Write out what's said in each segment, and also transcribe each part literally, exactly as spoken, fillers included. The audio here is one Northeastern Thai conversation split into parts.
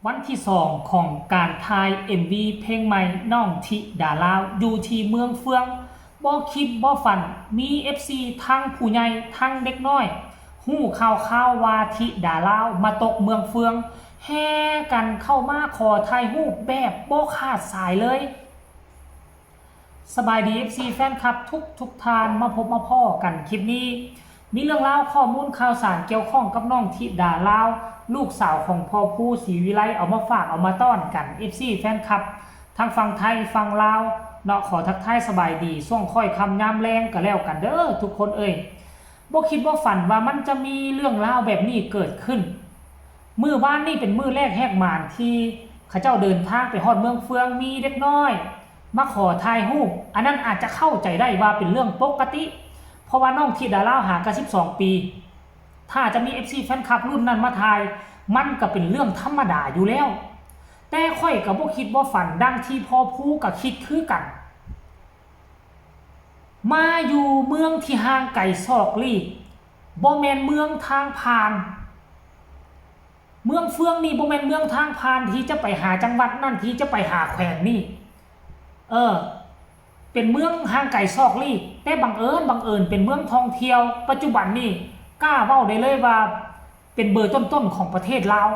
วันที่สองของการถ่าย เอ็มวี เพลงใหม่น้องธิดาลาว อยู่ที่เมืองเฟือง บ่คิดบ่ฝัน มี เอฟซี ทั้งผู้ใหญ่ทั้งเด็กน้อย ฮู้ข่าวๆว่าธิดาลาวมาตกเมืองเฟือง แห่กันเข้ามาขอถ่ายรูปแบบบ่ขาดสายเลย สบายดี เอฟซี แฟนคลับทุกทุกท่าน มาพบมาพ้อกันคลิปนี้ มีเรื่องราวข้อมูลข่าวสารเกี่ยวข้องกับน้องธิดาลาว ลูกสาวของพ่อภูศรีวิไล เอามาฝากเอามาต้อนกัน เอฟซี แฟนคลับ ทั้งฝั่งไทยฝั่งลาวเนาะ ขอทักทายสบายดีช่วงค่อยค่ำยามแลงก็แล้วกันเด้อทุกคนเอ้ย บ่คิดบ่ฝันว่ามันจะมีเรื่องราวแบบนี้เกิดขึ้น มื้อวานนี่เป็นมื้อแรกแหกหมานที่เขาเจ้าเดินทางไปฮอดเมืองเฟือง มีเด็กน้อยมาขอถ่ายรูป อันนั้นอาจจะเข้าใจได้ว่าเป็นเรื่องปกติ เพราะว่าน้องธิดาลาวหากะสิบสองปี ถ้าจะมี เอฟซี แฟนคลับรุ่นนั้นมาถ่าย มันก็เป็นเรื่องธรรมดาอยู่แล้ว แต่ข้อยก็บ่คิดบ่ฝันดังที่พ่อภูก็คิดคือกัน มาอยู่เมืองที่ห่างไกลซอกลีก บ่แม่นเมืองทางผ่าน เมืองเฟืองนี่บ่แม่นเมืองทางผ่านที่จะไปหาจังหวัดนั่น ที่จะไปหาแขวงนี่ เออ เป็นเมืองห่างไกลซอกลีก แต่บังเอิญ บังเอิญเป็นเมืองท่องเที่ยว ปัจจุบันนี่กล้าเว้าได้เลยว่าเป็นเบอร์ต้นๆของประเทศลาว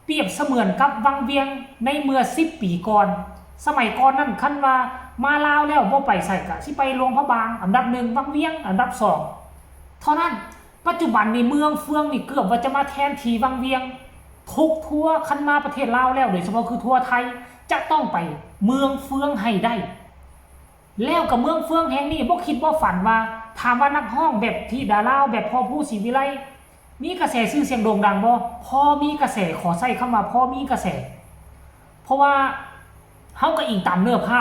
เปรียบเสมือนกับวังเวียงในเมื่อสิบปีก่อน สมัยก่อนนั่นคันว่ามาลาวแล้วบ่ไปไสกะสิไปหลวงพระบางอันดับหนึ่ง วังเวียงอันดับสอง เท่านั้น ปัจจุบันนี่เมืองเฟืองนี่เกือบว่าจะมาแทนที่วังเวียง ทุกทัวร์คันมาประเทศลาวแล้ว โดยเฉพาะคือทัวร์ไทย จะต้องไปเมืองเฟืองให้ได้ แล้วก็เมืองเฟืองแห่งนี้บ่คิดบ่ฝันว่า ถามว่านักร้องแบบธิดาลาว แบบพ่อภูศรีวิไล มีกระแสชื่อเสียงโด่งดังบ่ พอมีกระแส ขอใช้คำว่าพอมีกระแส เพราะว่าเฮาก็อิงตามเนื้อผ้า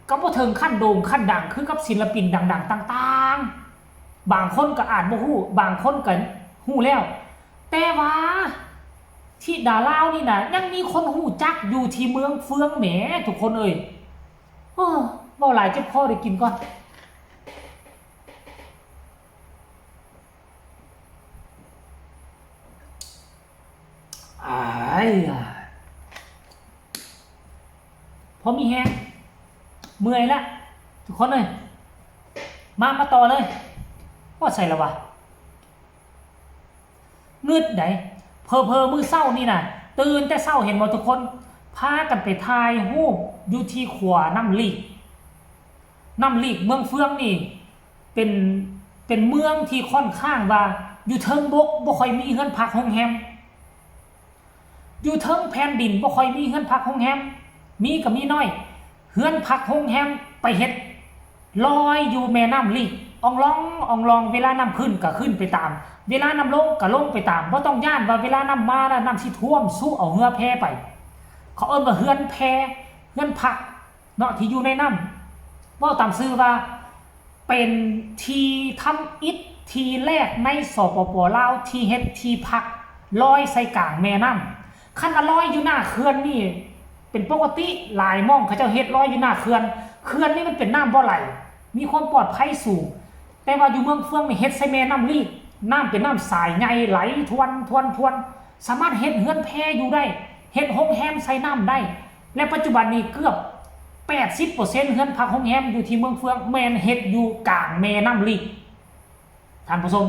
ก็บ่ถึงขั้นโด่งขั้นดังคือกับศิลปินดังๆต่างๆ บางคนก็อาจบ่ฮู้ บางคนก็ฮู้แล้ว แต่ว่าธิดาลาวนี่นะยังมีคนฮู้จักอยู่ที่เมืองเฟืองแหมทุกคนเอ้ย โอ้เว้าหลายเจ็บคอ ได้กินก่อน อ้ายอ่ะ พอมีแฮง เมื่อยละ ทุกคนเอ้ย มา มาต่อเลย ว่าใส่ละวะ งึดได๋ เผลอๆมื้อเช้านี่น่ะ ตื่นแต่เช้าเห็นบ่ทุกคน พากันไปถ่ายรูปอยู่ที่ขัวน้ำลีก น้ำลีกเมืองเฟืองนี่ เป็น เป็นเมืองที่ค่อนข้างว่า อยู่เทิงบกบ่ค่อยมีเฮือนพักโรงแรม อยู่เทิงแผ่นดินบ่ค่อยมีเฮือนพักโรงแรม มีก็มีน้อย เฮือนพักโรงแรมไปเฮ็ดลอยอยู่แม่น้ำลีก อ่องลองอ่องลอง เวลาน้ำขึ้นก็ขึ้นไปตาม เวลาน้ำลงก็ลงไปตาม บ่ต้องย้านว่าเวลาน้ำมาแล้วน้ำสิท่วมซุเอาเฮือแพไป เขาเอิ้นว่าเฮือนแพ เฮือนพัก เนาะ ที่อยู่ในน้ำ เว้าตามซื่อว่า เป็นที่ทำอิฐที่แรกใน สปป ลาว ที่เฮ็ดที่พักลอยใส่กลางแม่น้ำ คันว่าลอยอยู่หน้าเขื่อนนี่ เป็นปกติ หลายหม่องเขาเจ้าเฮ็ดลอยอยู่หน้าเขื่อน เขื่อนนี่มันเป็นน้ำบ่ไหล มีความปลอดภัยสูง แต่ว่าอยู่เมืองเฟืองนี่เฮ็ดใส่แม่น้ำลีก น้ำเป็นน้ำสายใหญ่ไหลทวนทวนทวน สามารถเฮ็ดเฮือนแพอยู่ได้ เฮ็ดโรงแรมใส่น้ำได้ และปัจจุบันนี้เกือบ แปดสิบเปอร์เซ็นต์ เฮือนพักโรงแรมอยู่ที่เมืองเฟืองแม่นเฮ็ดอยู่กลางแม่น้ำลีก ท่านผู้ชม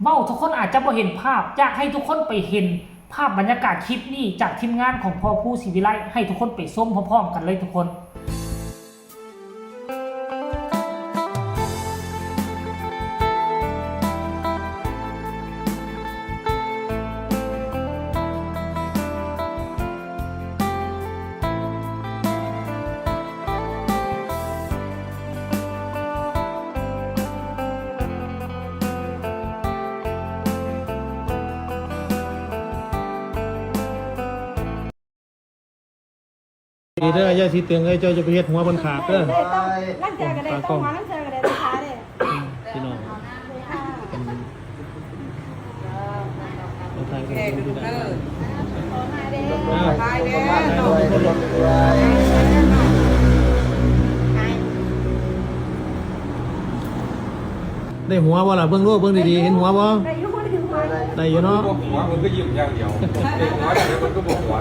เว้าทุกคนอาจจะบ่เห็นภาพ อยากให้ทุกคนไปเห็นภาพบรรยากาศคลิปนี้จากทีมงานของพ่อภูศรีวิไล ให้ทุกคนไปชมพร้อมๆกันเลยทุกคน ดีเด้อยายสีเตืองเอ้ย เจ้าจะไปเฮ็ดหัวมันขาดเด้อ ต้องนั่งเจอกันเลย ต้องมานั่งเจอกันเลยนะคะเนี่ย พี่น้อง เป็น มาถ่ายกันดูได้ ขอมาเด้อ อ่า ถ่ายเด้อ ได้หัวบ่ล่ะ เบิ่งดู เบิ่งดีๆ เห็นหัวบ่ ได้อยู่ได้อยู่ ได้อยู่เนาะ บ่หัว มันก็ยิ้มอย่างเดียว เด็กน้อยเดี๋ยวมันก็บ่หัว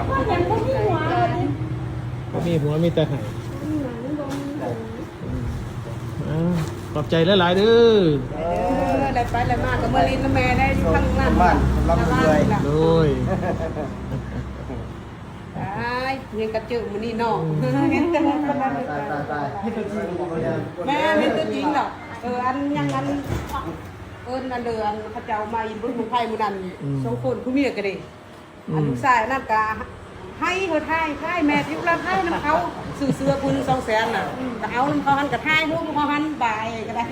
บ่มีหัว มีแต่ไห้ อ่า ขอบใจหลายๆเด้อ เออ ได้ไปได้มาก็มาเล่นนำแม่ได้อยู่ข้างหลัง บ้าน รับเรื่อยๆ โดย ตาย ยังกระเจิงมื้อนี้เนาะ เห็นแต่ ตาย ตาย ตาย แม่เห็นตัวจริงดอก เออ อันยังอัน เอิ้นอันเด้อ อันเขาเจ้ามาอีบุญบั้งไฟมื้อนั้น อืม สองคนผู้เมียก็ดี อืม อันลูกชายนั่นก็ไห้เฮาไห้ ไห้แม่ที่เราไห้นำเขา ซื้อเสื้อผู้หนึ่งสองแสนน่ะ ก็เอานำเขาหั้น ก็ไห้ฮู้เขาหั้น บายก็ได้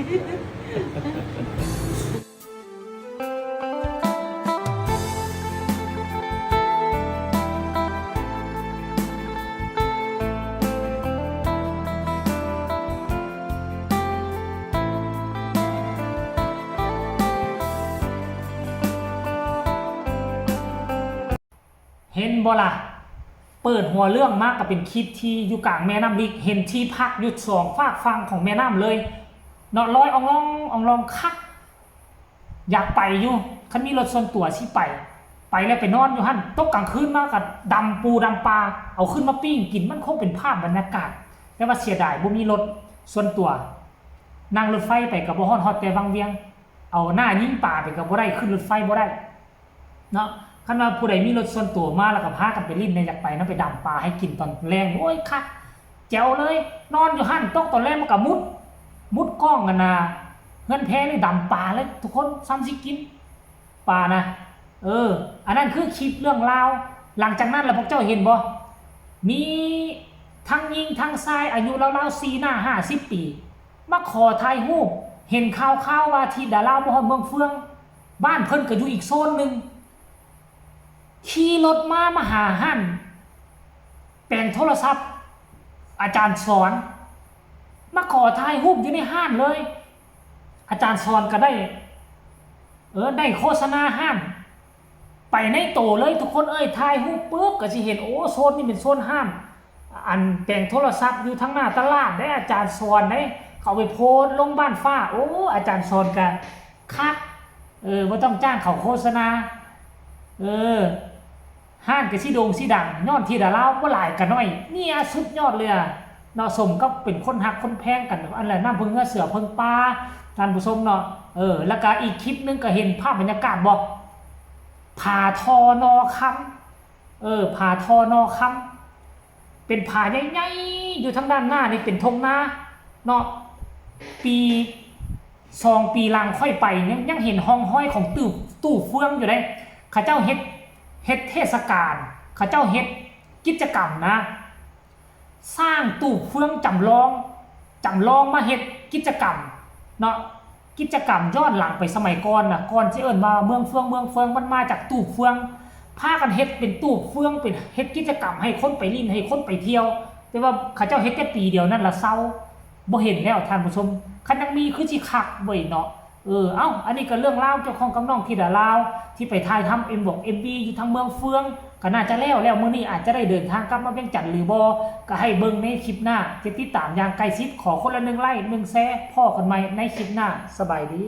เห็นบ่ล่ะ เปิดหัวเรื่องมาก็เป็นคลิปที่อยู่กลางแม่น้ำลิก เห็นที่พักอยู่สองฟากฝั่งของแม่น้ำเลย เนาะ ลอยอ่องลองอ่องลองคัก อยากไปอยู่ คันมีรถส่วนตัวสิไป ไปแล้วไปนอนอยู่หั่น ตกกลางคืนมาก็ดำปูดำปลา เอาขึ้นมาปิ้งกิน มันคงเป็นภาพบรรยากาศ แต่ว่าเสียดายบ่มีรถส่วนตัว นั่งรถไฟไปก็บ่ฮอด ฮอดแต่วังเวียง เอาหน้ายิงปลาไปก็บ่ได้ ขึ้นรถไฟบ่ได้ เนาะ คันว่าผู้ใดมีรถส่วนตัวมาแล้วก็พากันไปเล่นเนี่ย อยากไปนะ ไปดำปลาให้กินตอนแลง โอ้ย คักแจ๋วเลย นอนอยู่หั่น ตกตอนแลงมันก็มุด มุดกองกันนะ เฮือนแพนี่ดำปลาเลยทุกคน ซ้ำสิกินปลานะ เออ อันนั้นคือคลิปเรื่องราว หลังจากนั้นล่ะพวกเจ้าเห็นบ่ มีทั้งหญิงทั้งชายอายุราวๆสี่หน้าห้าสิบปี มาขอถ่ายรูป เห็นข่าวๆว่าที่ดาลาวบ่ฮอดเมืองเฟือง บ้านเพิ่นก็อยู่อีกโซนหนึ่ง ขี่รถมา มาหาร้านแปลงโทรศัพท์ อาจารย์สอน มาขอถ่ายรูปอยู่ในร้านเลย อาจารย์สอนก็ได้ เออ ได้โฆษณาร้าน ไปในโตเลยทุกคนเอ้ย ถ่ายรูปปุ๊บก็สิเห็น โอ้ โซนนี่เป็นโซนร้าน อันแปลงโทรศัพท์อยู่ทางหน้าตลาดเด้ อาจารย์สอนเด้ เขาไปโพสต์ลงบ้านฟ้า โอ้ อาจารย์สอนก็คัก เออ บ่ต้องจ้างเขาโฆษณา เออ ร้านก็สิโด่งสิดัง ย้อนที่ดาลาวบ่หลายก็น้อย เนี่ยสุดยอดเลยอะ เนาะ สมกับเป็นคนฮักคนแพงกัน อันแหละ น้ำพึ่งเหือเสือพึ่งป่า ท่านผู้ชมเนาะ เออ แล้วก็อีกคลิปหนึ่งก็เห็นภาพบรรยากาศบ่ ผาทอนอคำ เออ ผาทอนอคำ เป็นผาใหญ่ๆ อยู่ทางด้านหน้านี่เป็นทงนาเนาะ ปี สองปีหลังค่อยไป ยัง ยังเห็นร่องรอยของตู้ ตู้เฟืองอยู่เด้ เขาเจ้าเฮ็ด เฮ็ดเทศกาล เขาเจ้าเฮ็ดกิจกรรมนะ สร้างตู้เฟืองจำลอง จำลองมาเฮ็ดกิจกรรมเนาะ กิจกรรมย้อนหลังไปสมัยก่อนน่ะ ก่อนสิเอิ้นว่าเมืองเฟือง เมืองเฟือง มันมาจากตู้เฟือง พากันเฮ็ดเป็นตู้เฟือง เป็นเฮ็ดกิจกรรมให้คนไปเล่น ให้คนไปเที่ยว แต่ว่าเขาเจ้าเฮ็ดแต่ปีเดียวนั่นละเซา บ่เห็นแล้วท่านผู้ชม คันยังมีคือสิคักเว้ยเนาะ เออ เอ้า อันนี้ก็เรื่องราวเกี่ยวข้องกับน้องธิดาลาว ที่ไปถ่ายทำเอ็มวี เอ็มวี อยู่ทางเมืองเฟือง ก็น่าจะแล้ว แล้วมื้อนี้อาจจะได้เดินทางกลับมาเวียงจันทน์หรือบ่ ก็ให้เบิ่งในคลิปหน้า จะติดตามอย่างใกล้ชิด ขอคนละหนึ่งไลค์ หนึ่งแชร์ พ้อกันใหม่ในคลิปหน้า สบายดี